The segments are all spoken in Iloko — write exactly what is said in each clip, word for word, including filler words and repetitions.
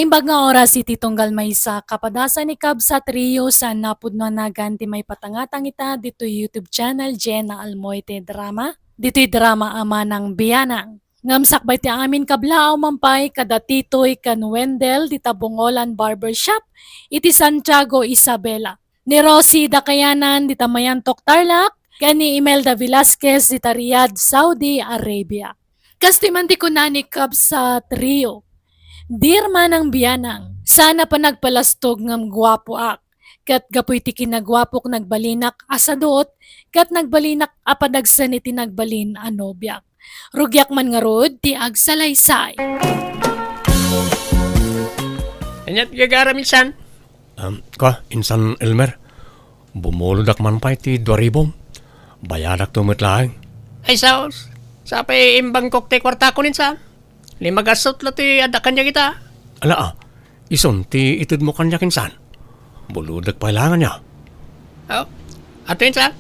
Imbag nga oras iti tunggal maysa, kapadasan ni Kabsat Rio, saan napudno a nagan ti maipatangatang ita ditoy YouTube channel, Jenna Almoite Drama, ditoy drama a Manang Bianang. Ngem sakbay ti amin, kablaaw man pay kada Titoy ken Wendell dita Bongolan Barbershop iti Santiago, Isabela. Ni Rosie Dakayanan dita Mayantok, Tarlac, ken ni Imelda Velasquez dita Riyadh, Saudi Arabia. Kastoy man ti kuna ni Kabsat Rio, "Dear Manang Bianang, saan a panagpalastog ngem guapoak. Ket gapu iti kinaguapok nagbalinak a sadut, ket nagbalinak a padagsen iti nagbalin a nobiak. Rugiak man ngarud ti agsalaysay." Ania ti gagaram, insan? Um, ka, insan Elmer, bumulodak man pay ti dua ribu. Bayadakto met laeng. Ay, saos. Sapay imbangkok ti kuartakon, insan. Lima gasut la ti adda kaniak ita. Ala, ah. Isun ti itedmo kaniak, insan. Bulodek pay laeng ania. Oh, ato, insan.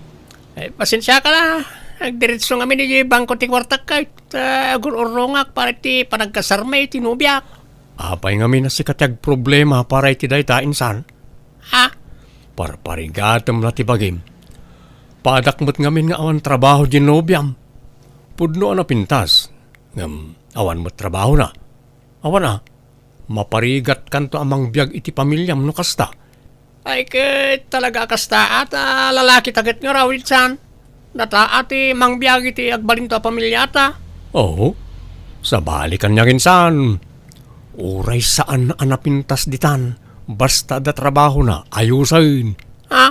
Ay, pasensiaka la. Agdiretso ngamin iti bangko ti kuartak, ket, ah, agur-urrongak para iti panagkasarmi iti nobiak. Apay ngamin a sika ti agproblema para iti dayta, insan? Ha? Parparigatem la ti bagim. Paadak met ngamin nga awan trabaho diay nobiam. Pudno a napintas, ngem awan met trabahona. Awan a, maparigatkanto a mangbiag iti pamiliam no kasta. Ay, ket talaga a kasta, ta lalakita ket ngarud, insan. Data a ti mangbiag iti agbalinto a pamiliata. Oo. Sabali kaniak, insan. Uray saan a napintas ditan, basta adda trabahona, ayusen. Ha?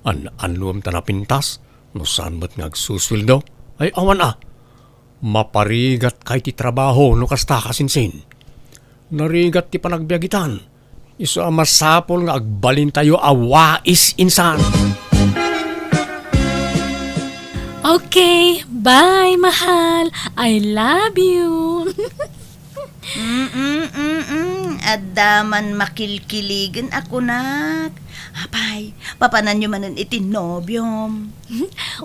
An-, annuem ta napintas, no saan met nga agsusueldo? Ay, awan a. Maparigatka iti trabaho no kasta, kasinsin. Narigat ti panagbiag itan. Isu a masapul nga agbalintayo a wais, insan. Okay, bye, mahal. I love you. Mm-mm, mm-mm. Adda man makilkiligen a kunak. Apay, papananyo manen iti nobiom.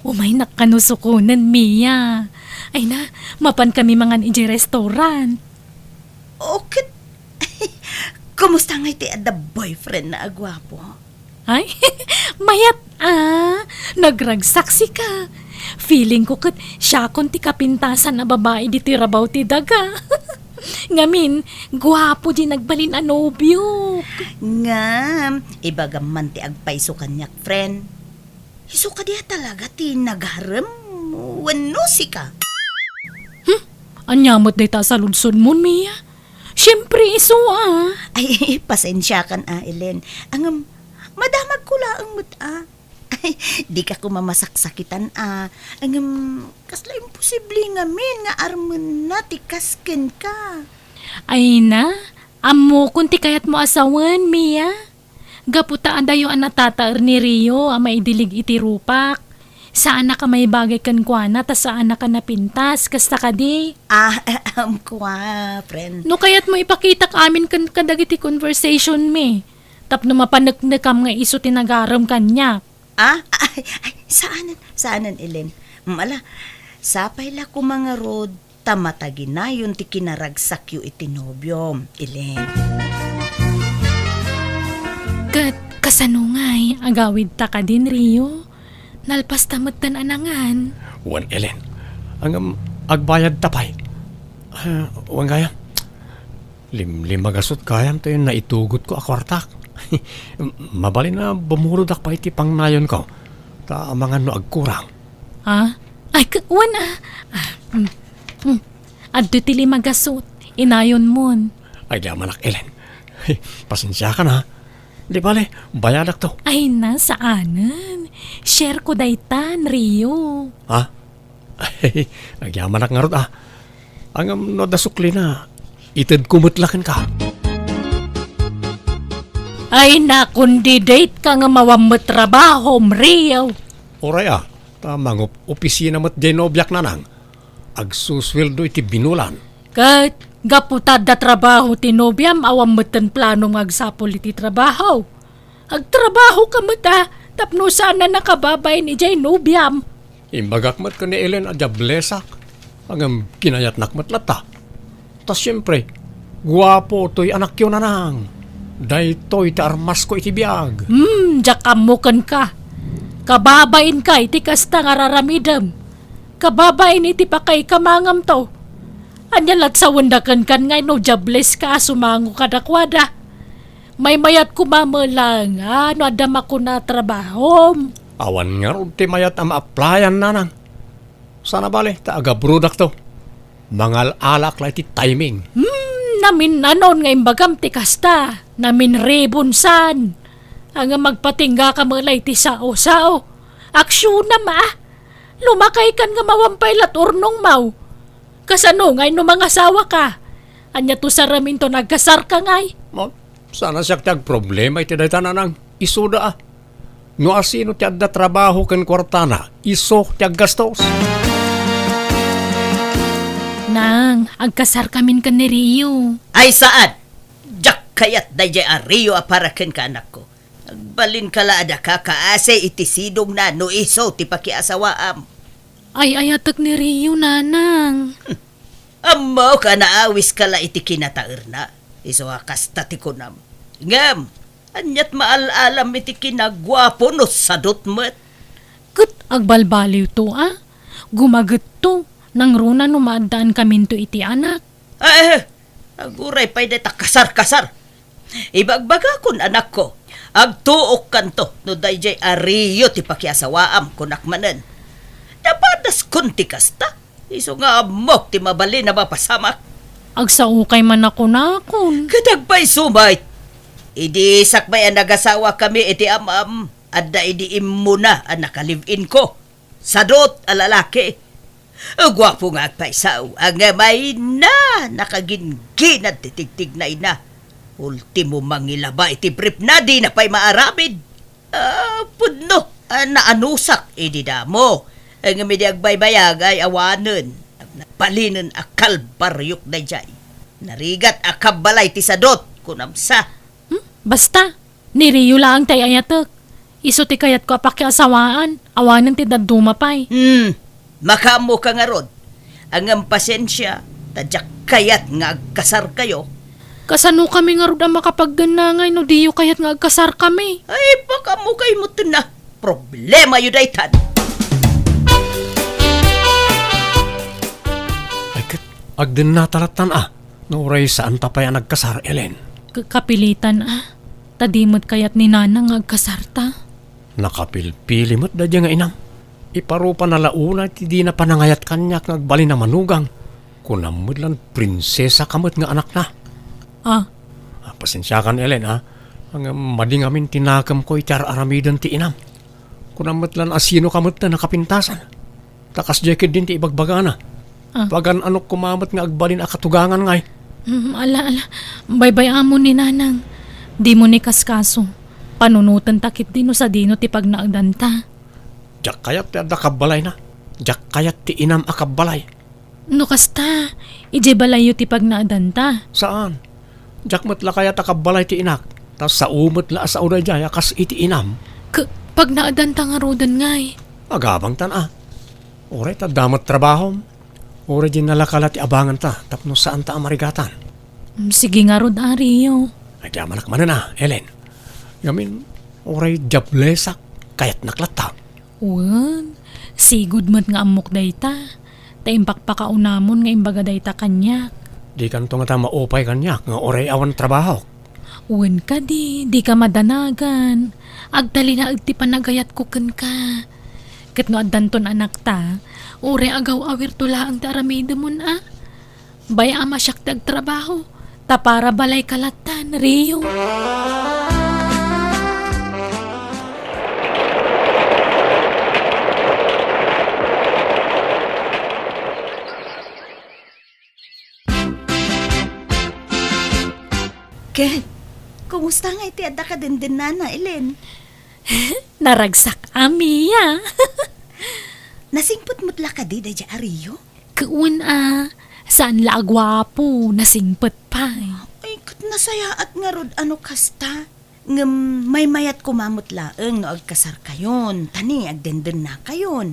Umaynak kano sukonen, Mia. Ay na, mapan kami mangan idiay restaurant. O ket, kumusta ngay ti adda boyfriend na a guapo? Ay, mayat a, nagragsaksika. Feeling ko ket siakon ti kapintasan a babai ditoy rabaw ti daga. Ngamin, guapo diay nagbalin a nobiok. Ngem, ibagam man ti agpayso kaniak, friend. Isu kadi a talaga ti nagarem wenno sika? Hmm? Ania met dayta a saludsodmon, Mia? Siempre, isu a. Ay, pasensiakan a, Ellen. Ngem, madamagko laeng met a. Ay, dika koma masaksakitan a. Ngem, kasla imposible ngamin nga armenna ti kas kenka. Ay na, ammokon ti kayatmo a sawen, Mia. Gapu ta adayo a natataer ni Rio a maidilig iti rupak. Saanak a maibagay kenkuana ta saanak a napintas, kasta kadi? Ah, ahem, kua, friend. No kayatmo ipakitak amin ken kadagiti conversation mi, tapno mapaneknekam nga isu ti nagarem kaniak. Ah, ay, ay, saanen, saanen, Ellen. Mm, ala, sapay la koma ngarud ta mataginayon ti kinaragsakyo iti nobiom, Ellen. Ket kasano ngay, agawid ta kadin, Rio? Nalpas ta metten a nangan. Wen, Ellen. Ngem, agbayad ta pay. Ah, wen gayam. Limlim a gasut gayam ti naitugotko a kuartak. Mabalin a bumulodak pay iti pangnayonko. Ta amangan no agkurang. Ha? Ay, k-, wen a. Ah, mm, mm. Adda ti lima gasut. Inayonmon. Ay, di amanak, Ellen. Pasensiakan, ha? Di bale, bayadakto. Ay na, saanen. Share ko daytan, Rio. Ha? Agyamanak ngarud a. Ngem no adda suklina, itedko met la kenka. Ay, nakon di date ka nga awan met trabahom, Rio. Uray a, ta mangup-opisina met diay nobiak, nanang. Agsusueldo iti binulan. Ket gapu ta adda trabaho ti nobiam, awan metten planom nga agsapul iti trabaho. Agtrabaho ka met a, tapno saan a nakababain idiay nobiam. Imbagak met ken ni Ellen a diablesak, ngem kinayatnak met latta. Ta siempre, Guapo toy anakyo, Nanang. Daytoy ti armasko iti biag. Hmm, diak ammo kenka. Kababainka iti kasta nga raramidem. Kababain iti pakaikamangam to. Ania lat sawenda kenkan nga no diables ka a sumango kadakuada? Maymayat koma met laeng a no adda makuna a trabahom. Awan ngarud ti mayat a ma-applyan, Nanang. Sana bale, ta agabrodakto. Mangal-alak la iti timing. Hmm, naminnanon nga imbagam ti kasta. Naminribon san. Anga magpatingga ka met la iti sao-sao. Aksyonam, ah. Lumakay kan nga mawampay lat urnong maw. Kasano ngay no mangasawa ka? Anya to saramin to nagkasar ka ngay? Mo, sana siak ti agproblema iti dayta, Nanang. Isuda, ah. No asino ti adda trabaho ken kuartana, isu ti aggastos. Nang, agkasar kamin ken ni Rio. Ay, saan? Diak kayat daydiay a Rio a para kenka, anakko. Agbalinka la a daka kaasi iti sidongna no isu ti pakiasawaam. Ay-ayatek ni Rio, Nanang. Ammok a naawiska la iti kinataerna. Isu a kasta ti kunam. Ngem, aniat maal-alam iti kinaguapo no sadut met? Ket agbalbaliwto, a? Gumagetto, nangruna no maaddaan kaminto iti anak. Ah, eh, aguray pay dayta kasar-kasar. Ibagbagakon, anakko, agtuokkanto no daydiay a Rio ti pakiasawaam, kunak manen. Napadaskon ti kasta, isu nga ammok ti mabalin a mapasamak. Agsaokay man a kunakon. Ket agpayso met, idi sakbay a nagasawakami iti am-am, adda idi immuna a nakalive-inko. Sadut a lalaki. Guapo nga agpayso, ngem ay na, nakagingginad ti tigtignayna. Ultimo, mangilaba iti briefna, dina pay maaramid. Ah, pudno, ah, naanusak idi damo. Ngem idi agbaybayag ay awanen. Balinen a kalbariok daydiay. Narigat a kabbalay ti sadut, kunam sa. Hmm? Basta, ni Rio laeng ti ay-ayatek. Isu ti kayatko a pakiasawaan, awanen ti dadduma pay. Hmm, makaammoka ngarud. Ngem pasensia, ta diak kayat nga agkasarkayo. Kasanokami ngarud a makapaggennangay no diyo kayat nga agkasarkami? Ay, pakaammokayo metten a. Problemayo daytan. Ay, ket agdennata lattan a. No uray saanta pay a nagkasar, Ellen. K-, kapilitan a. Ta di met kayat ni Nanang nga agkasarta. Nakapilpili met daydiay nga inam. Iparupana la unay ti dina panangayat kaniak nga agbalin a manugang. Kunam met lan prinsesa ka met nga anakna. Ah. Ah, pasensiakan, Ellen, a. Ngem madi ngamin ti nakemko iti ar-aramiden ti inam. Kunam met lan a sino ka met a nakapintasan. Ta kasdiay ketdin ti ibagbagana. Ah. Pagan-anok koma met nga agbalin a katugangan ngay. Mm, ala, ala. Baybay-amon ni Nanang. Dimo ni kaskaso. Panunotenta ketdi no sadino ti pagnaedanta. Diak kayat ti adda kabbalayna. Diak kayat ti inam a kabbalay. No kasta, idiay balayyo ti pagnaedanta. Saan? Diak met la kayat a kabbalay ti inak. Ta sao met la a sao daydiay a kas iti inam. K-, pagnaedanta ngaruden ngay. Agabangtan a. Uray ta adda met trabahom. Uray diay nalaka la ti abanganta tapno saanta a marigatan. Mm, sige ngarud a, Rio. Agyamanak manen a, Ellen. Ngamin, uray diablesak, kayatnak latta. Wen, sigud met nga ammok dayta. Ta impakpakaunamon nga imbaga dayta kaniak. Dikanto ngata maupay kaniak nga uray awan trabahok. Wen kadi, dika madanagan. Agtalinaed ti panagayatko kenka. Ket no addanton anakta, uray agaw-awirto laeng ti aramidemon a. Bay-am a siak ti agtrabaho, ta para balayka lattan, Rio. Ken, kumusta ngay ti adda kadendennana, Ellen? Naragsak a, Mia. Nasingpet met la kadi daydiay a Rio? Wen a, saan la a guapo, nasingpet pay. Ay, ket nasayaat ngarud a no kasta. Ngem maymayat koma met laeng no agkasarkayon, ta ni agdendennakayon.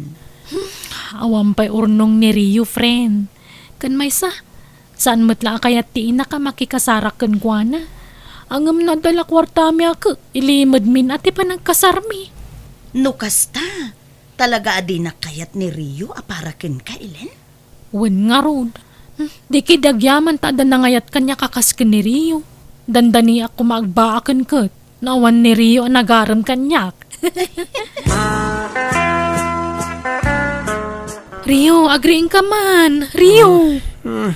Hmm, awan pay urnong ni Rio, friend. Ken maysa, Saan met la a kayat ti inak a makikasarak kenkuana. Ngem no adda la kuartami a ke, ilimedmin a ti panagkasarmi. No kasta, talaga a dinak kayat ni Rio a para kenka, Ellen? Wen ngarud, hmm, di kadi agyaman ta adda nangayat kaniak a kas ken ni Rio. Dandaniak koma agbaak ket no awan ni Rio a nagarem kaniak. Rio, agriingka man. Rio. Hmm.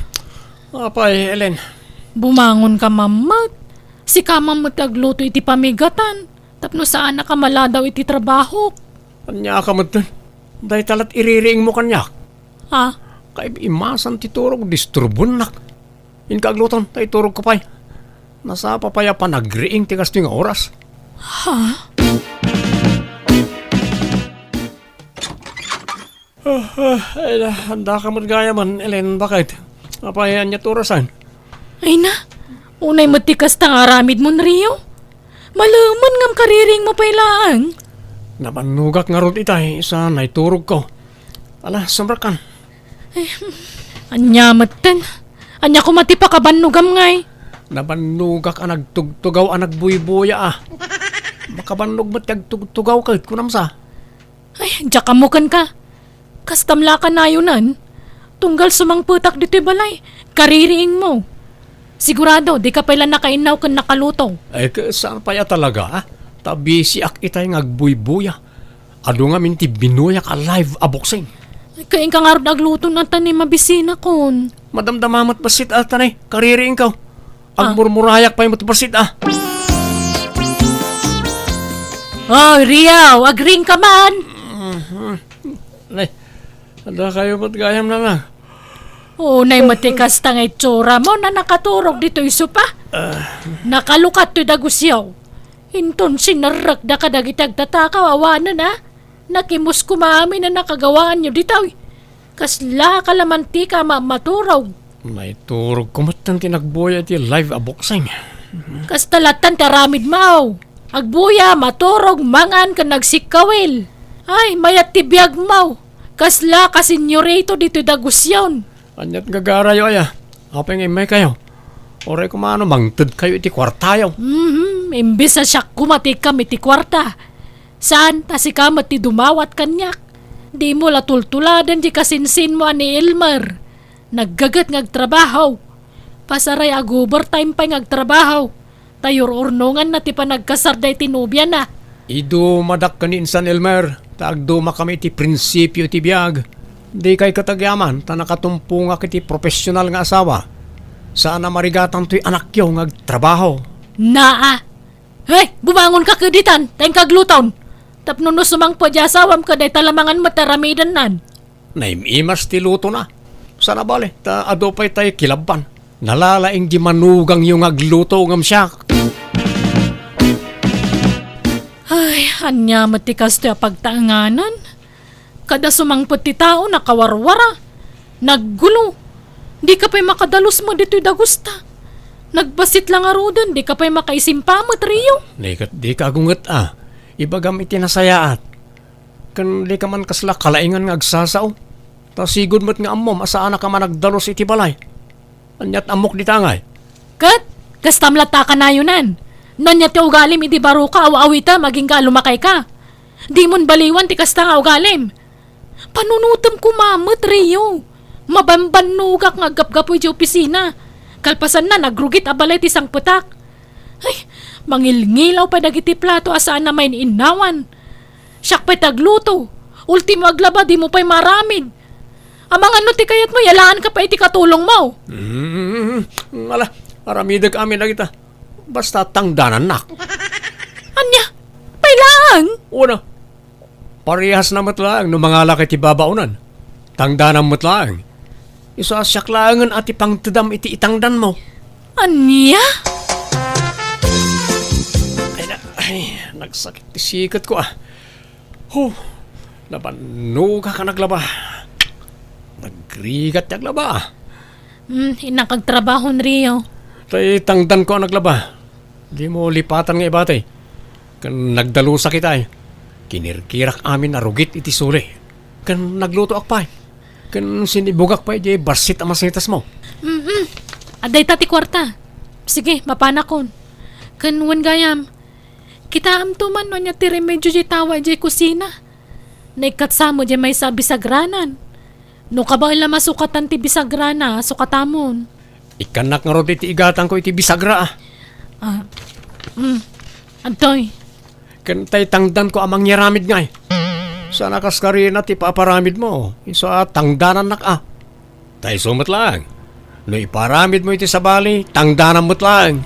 Apay, Ellen? Bumangon ka man met. Sika man met ti agluto iti pamigatan. Tapno saanak a maladaw iti trabahok. Ania ka met? Dayta lat iririingmo kaniak. Ha? Kaib-imasan ti turog, disturbonak. Inka agluton, ta iturogko pay. Nasapa pay a panagriing ti kastoy nga oras. Ha? Ah, ah, ay, andaka met gayamen, Ellen, baket? Apay, ania ti orasan? Ay na, unay met ti kasta nga aramidmon, Rio. Malemen ngem kaririingmo pay laeng. Nabannogak ngarud itay, sa naiturogko. Ala, sumrekkan. Ay, ania metten? Ania koma ti pakabannogam ngay? Nabannogak a nagtugtugaw a nagbuybuya a. Makabannog met ti agtugtugaw ket kunam sa. Ay, diak ammo kenka. Kastam la a kanayonan. Tunggal sumangpetak ditoy balay, kaririingmo. Sigurado, dika pay la nakainnaw ken nakaluto. Ay, ke-, saan pay a talaga, ah? Ta bisiak itay nga agbuybuya. Adu ngamin ti binuyak a live a boxing. Ay, kainka ngarud agluto na ta ni mabisinakon. Madamdama met bassit a ta ni, kaririingko. Ah. Agmurmurayak pay met bassit a. Oh, Rio, agriingka man. Mhm. Nay, adda kayo met gayam na lang. Unay met ti kasta nga itsuramo a nakaturog ditoy sopa. Ah. Nakalukat toy dagusyo. Inton sinerrekda kadagiti agtatakaw awanen a. Nakimus koma amin a nakagawaanyo ditoy. Kasla kalamantika a mammaturog. Naiturogko metten ti nagbuya iti live a boxing. Kasta lattan ti aramidmo. Agbuya, maturog, mangan, ken nagsikkawil. Ay, mayat ti biagmo. Kasla ka senyorito ditoy dagusyon. Aniat gagarayo aya? Apay nga immaykayo? Uray koma no mangtedkayo iti kuartayo. Mhm, imbes a siak koma ti ikam iti kuarta. Saan ta sika met ti dumawat kaniak. Dimo la tultuladen ti kasinsinmo a ni Elmer. Naggaget nga agtrabaho. Pasaray ag-overtime pay nga agtrabaho. Ta yur-urnonganna ti panagkasar daytoy nobiana. Idumadak ken ni Insan Elmer, ta agdumakami iti prinsipio iti biag. Dikay ket agyaman, ta nakatumpongak iti profesional nga asawa. Saan a marigatan toy anakyo nga agtrabaho. Naa! Hey, bumangon ka keditan, ta inka agluton. Tapno no sumangpet ti asawam ket dayta la mangan met aramidennan. Naim-imas ti lutona. Saan a bale, ta adu pay tay kilabban. Nalalaing di manugangyo nga agluto ngem siak. Ay, ania met ti kastoy a pagtaenganan? Kada sumangpet ti tao, nakawarwara, naggulo. Dika pay makadalus met ditoy dagusta. Nagbassit la ngaruden, dika pay makaisimpa met, Rio. Di ket dika agunget a. Ibagam iti nasayaat. Ken dika man kasla kalaingan nga agsasao. Ta sigud met nga ammom a saanak a managdalus iti balay. Aniat ammok dita ngay? Ket, kastam latta a kanayonan. No ania ti ugalim idi baro ka, aw-awitem, agingga a lumakay ka. Dimon baliwan ti kasta nga ugalim. Panunotem koma met, Rio. Mabambannogak nga aggapgapu idiay opisina. Kalpasanna, nagrugit a balay ti sangpetak. Ay, mangilngilaw pay dagiti plato a saan a maininnawan. Siak pay ti agluto. Ultimo aglaba, dimo pay maaramid. Amangan no ti kayatmo, yalaanka pay iti katulongmo. Mm, ala, aramidek amin dagita. Basta tangdanannak. Ania? Pay laeng? Una, parehasna met laeng no mangalak iti babaonan. Tangdanam met laeng. Isu a siak laengen a ti pangtedam iti itangdanmo. Ania? Ay, na, ay, nagsakit ti siketko, ah. Huh, nabannogak a naglaba. Nagrigat ti aglaba, ah. Hmm, innak agtrabaho, Rio. Tay tangdanko a naglaba. Dimo lipatan nga ibati. Ken nagdalusak itay. Kinirkirak amin a rugit iti suli. Ken naglutoak pay. Ken sinibugak pay di bassit a masitasmo. Mm-mm. Adda ita ti kuarta. Sige, mapanakon. Ken wen gayam, kitaemto man no ania ti remedio diay tawa idiay kusina. Naikkat sa met diay maysa a bisagranan. No kabaella masukatan ti bisagrana, sukatamon. Ikkannak ngarud iti igatangko iti bisagra, a. Ah, mm. Adtoy. Ken tay tangdanko a mangyaramid ngay. Saan a kas karina ti paparamidmo, isu a tangdanannak, a. Ta isu met laeng. No iparamidmo iti sabali, tangdanam met laeng.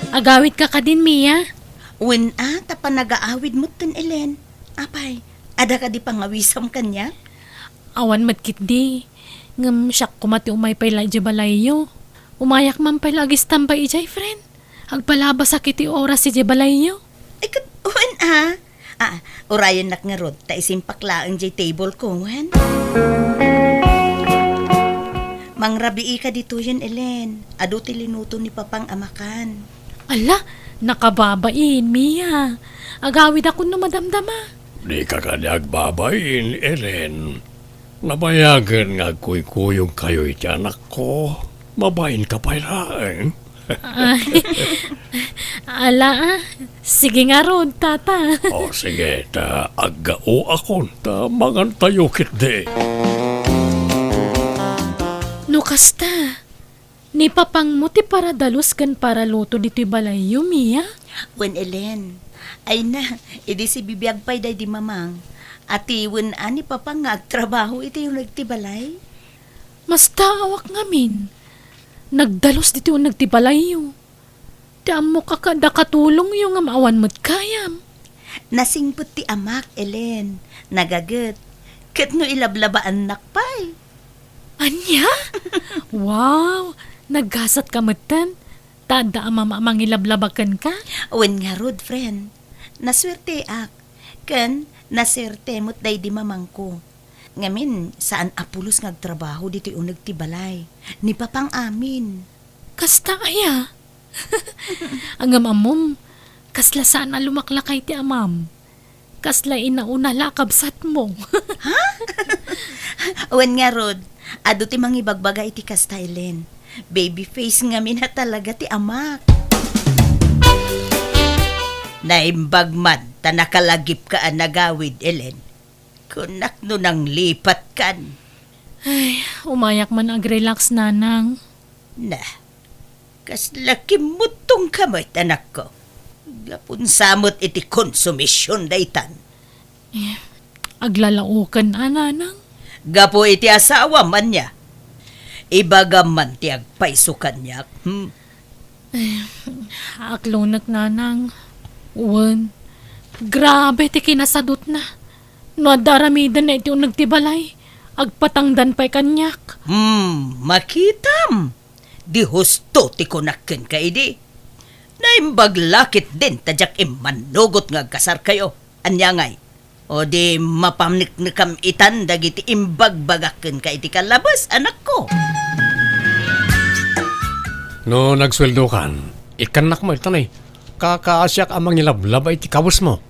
Agawidka kadin, Mia? Wen a, ta panagaawid metten, Elen. Apay, adda kadi pangawisam kaniak? Awan met ketdi. Ngem siak koma ti umay pay la idiay balayyo. Umayak man pay la agistambay idiay, friend. Agpalabasak iti oras idiay balayyo. Ay, ket, wen a. Ah, urayennak ngarud, ta isimpak laeng diay table ko, wen? Mangrabiika ditoyen, Elen. Adu ti linuto ni Papang a makan. Ala, nakababain, Mia. Agawidakon no madamdama. Dika kadi agbabain, Elen. Nabayagen nga agkuykuyogkayo iti anakko. Mabainka pay laeng. Ay, ala, a. Sige ngarud, tata. O, sige, ta aggaoakon, ta mangantayo ketdi. No kasta, ni Papangmo ti paradalus ken paraluto ditoy balayyo, Mia? Wen, Elen. Ay na, idi sibibiag pay daydi Mamang. Atiwen a ni Papang nga agtrabaho iti uneg ti balay? Mastaawak ngamin. Nagdalus ditoy uneg ti balayyo. Ti ammok a kada katulongyo ngem awan met gayam. Nasingpet ti amak, Elen. Nagaget. Ket no ilablabaannak pay. Ania? Wow! Naggasatka metten. Ta adda a mama a mangilablaba kenka? Wen ngarud, friend. Nasuerteak. Ken nasuerte met daydi Mamangko. Ngamin, saan a pulos nga agtrabaho ditoy uneg ti balay. Ni Papang amin. Kasta aya? Ngem ammom, kasla saan a lumaklakay ti amam. Kasla inauna la a kabsatmo. Ha? Wen ngarud, adu ti mangibagbaga iti kasta, Elen. Baby face ngamin a talaga ti amak. Naimbag man ta nakalagipka a nagawid, Elen. Kunak no nanglipatkan. Ay, umayak man agrelax, nanang. Na, kasla kimmuttongka met, anakko. Gapun sa met iti konsumision daytan. Eh, aglalaoken a, nanang. Gapu iti asawam, ania? Ibagam man ti agpayso kaniak, hmm? Eh, aklonek, nanang. Wen, grabe ti kinasadutna. No adda aramidenna iti uneg ti balay, agpatangdan pay kaniak. Hmm, makitam. Di husto ti kunak kenka idi. Naimbag la ketdin ta diak immannugot nga agkasarkayo. Ania ngay? O di mapaneknekam itan dagiti imbagbagak kenka iti kalabes, anakko. No nagsueldokan, ikkannak met, ta nay, kakaasiak a mangilablaba iti kawesmo.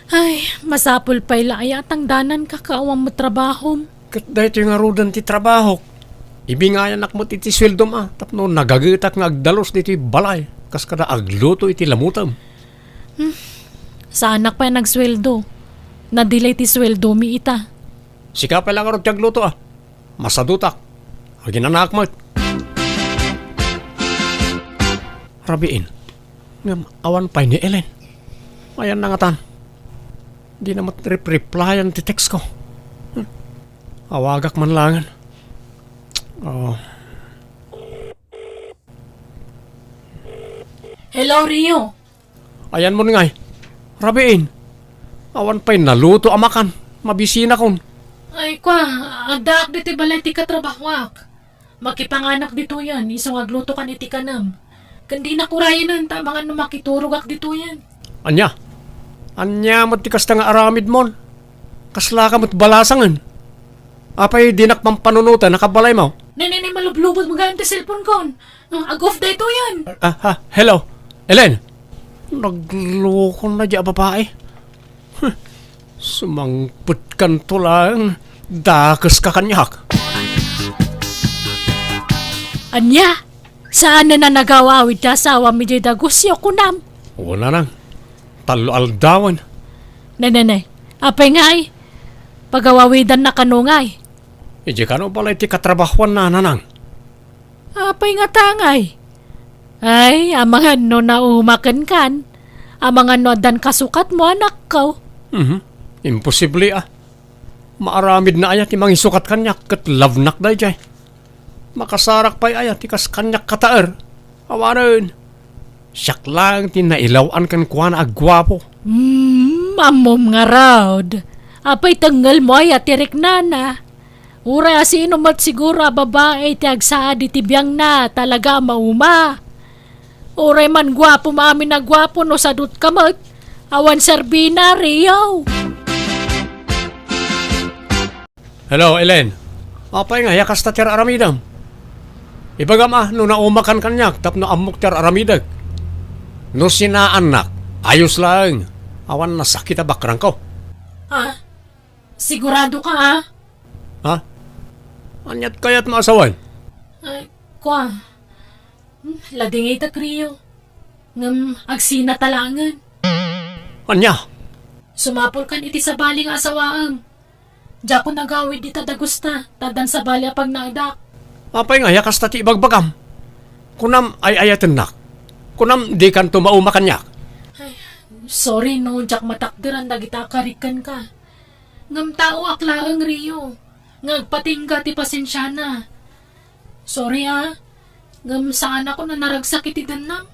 Ay, masapul pay la aya a tangdananka ket awan met trabahom. Ket daytoy ngaruden ti trabahok. Ibingayanak met iti sueldom a, tapno nagagetak nga agdalus ditoy balay, kas kada agluto iti lamutem. Hmm. Saanak pay a nagsueldo. Nadelay ti sueldomi ita. Sika pay la ngarud ti agluto a. Masadutak. Aginanaak met. Rabiin. Ngem awan pay ni Ellen. Ayanna ngatan. Dina met rep-replyan ti text ko. Hmm. Awagak man laengen. Oh. Hello, Rio. Ayanmon ngay. Rabiin. Awan pay naluto a makan. Mabisinakon. Ay, kwa, addaak ditoy balay ti katrabahoak. Makipanganak ditoyen, isu nga aglutokan iti kanem. Ken dinak urayenen ta amangan no makiturogak ditoyen. Ania? Ania met ti kasta nga aramidmon? Kaslaka met balasangen? Apay dinak pampanunoten a kabalaymo? Nay, nay, nay, malublubot mo gayam ti cellphone kon. Ah, ag-off daytoyen. Ah, ah, hello? Ellen? Naglokona diay a babai. Huh, sumangpetkanto laeng, dakeska kaniak. Ania? Saanen a nagaw-awid ti asawam idiay dagusyo, kunam? Wen, nanang. Tallo aldawen. Nay, nay, nay. Apay ngay? Pagaw-awidanna kano ngay? Idiay kano balay ti katrabahuanna, nanang. Apay ngata ngay? Ay, amangan no nauma kenkan. Amangan no addan kasukatmo, anakko. Mhm. Imposible, a. Maaramidna aya ti mangisukat kaniak ket love-nak daydiay? Makasarak pay aya ti kas kaniak kataer? Awanen. Siak laeng ti nailaw-an kenkuana a guapo. Hmm, ammom ngarud. Apay tengngelmo aya ti riknana? Uray a sino met siguro a babai ti agsaad iti biangna, talaga a mauma. Uray man guapo, maamin a guapo, no sadut ka met, awan serbina, Rio. Hello, Ellen. Apay nga, aya kasta ti ar-aramidem? Ibagam a, no naumakan kaniak tapno ammok ti ar-aramidek. No sinaannak, ayos laeng. Awan nasakit a bakrangko. Ha? Sigurado ka, ha? Ha? Aniat kayat maasawan? Ay, kwa. Hmm, ladingitek, Rio. Ngem agsina ta laengen. Ania? Sumapulkan iti sabali nga asawaem. Diakon agawid dita dagusta, ta addan sabali a pagnaedak. Apay nga, aya kasta ti ibagbagam? Kunam, ay-ayatennak. Kunam, dikanto mauma kaniak. Ay, sorry no, diak matakderan dagita a karik kenka. Ngem taoak laeng, Rio, nga agpatingga ti pasensiana. Sorry, a. Ngem saanakon a naragsak iti dennam.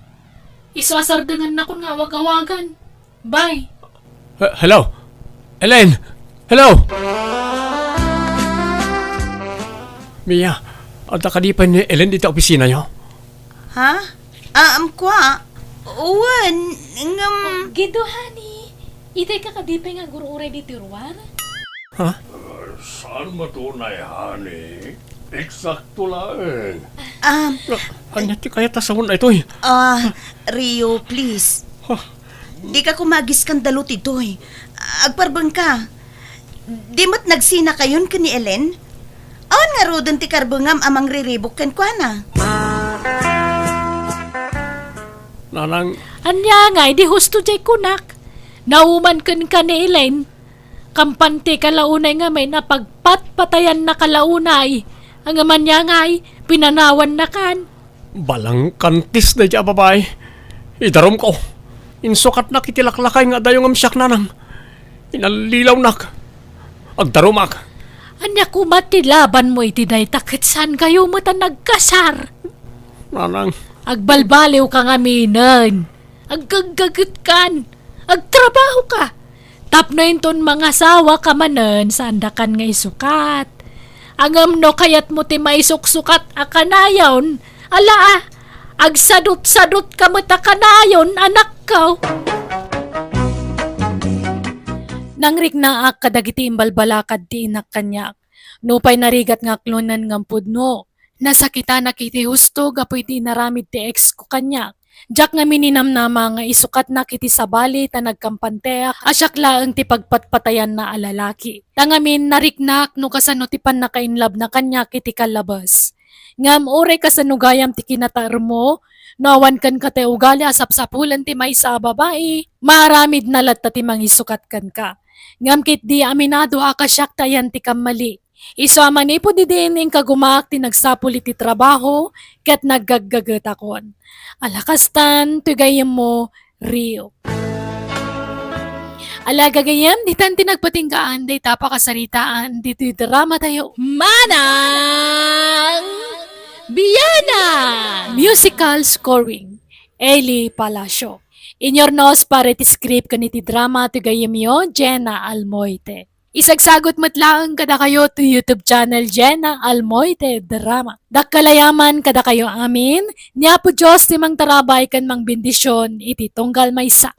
Isu a sardengannakon nga awag-awagan. Bye. He-, hello? Ellen! Hello! Mia, adda kadi pay ni Ellen dita opisinayo? Ha? Ah, um, kwa? Wen, ngem Oh, Gido, honey. Itay ka kadi pay nga agur-uray ditoy ruar? Ha? Saan matunay, honey? Eksakto laeng. Ah, Ania ti kayat a sawen daytoy? Ah, Rio, please. Huh? Dika koma agiskandaluto ditoy. Agparbengka. Di met nagsinakayon ken ni Ellen? Awan ngaruden ti karbengam a mangriribuk kenkuana. Nanang. Ania ngay, di husto diay kunak? Nauman kenka ni Ellen. Kampante ka la unay ngamin a pagpatpatayanna ka la unay. Ngem ania ngay, pinanawannakan. Balangkantis daydiay a babai. Idarumko. Insukatnak iti laklakay nga adayo ngem siak, nanang. Inallilawnak. Agdarumak. Ania koma ti labanmo iti dayta ket saankayo met a nagkasar? Nanang. Agbalbaliwka ngaminen. Aggaggagetkan. Agtrabahoka. Tapno inton mangasawaka manen, saandakan nga isukat. Ngem no kayatmo ti maisuksukat a kanayon, ala a, agsadutsadutka met a kanayon, anakko. Nangriknaak kadagiti imbalbalakad ti inak kaniak. Nupay narigat nga aklonen ngem pudno. Nasakitanak iti husto gapu iti inaramid ti ex ko kaniak. Diak ngamin ninamnama nga isukatnak iti sabali ta nagkampanteak a siak laeng ti pagpatpatayanna a lalaki. Ta ngamin nariknak no kasano ti pannakainlabna kaniak iti kallabes. Ngem uray kasano gayam ti kinataermo, no awan kenka ti ugali a sapsapulen ti maysa a babai, maaramidna latta ti mangisukat kenka. Ngem ketdi aminado a kasiak ti ayan ti kammali. Isu a manipud idin, inkagumaak ti nagsapul iti trabaho ket naggaggagetakon. Ala kastan, toy gayyemmo, Rio. Ala gagayyem, ditan ti nagpatinggaan dayta pakasaritaan ditoy dramatayo. Manang Biana! Musical scoring, Eli Palacio. Inyurnos para iti script ken iti drama ti gayyemyo, Jenna Almoite. Isagsagut met laeng kadakayo ti YouTube channel Jenna Almoite Drama. Dakkel a yaman kadakayo amin, ni Apo Dios ti mangtarabay ken mangbendision iti tunggal maysa.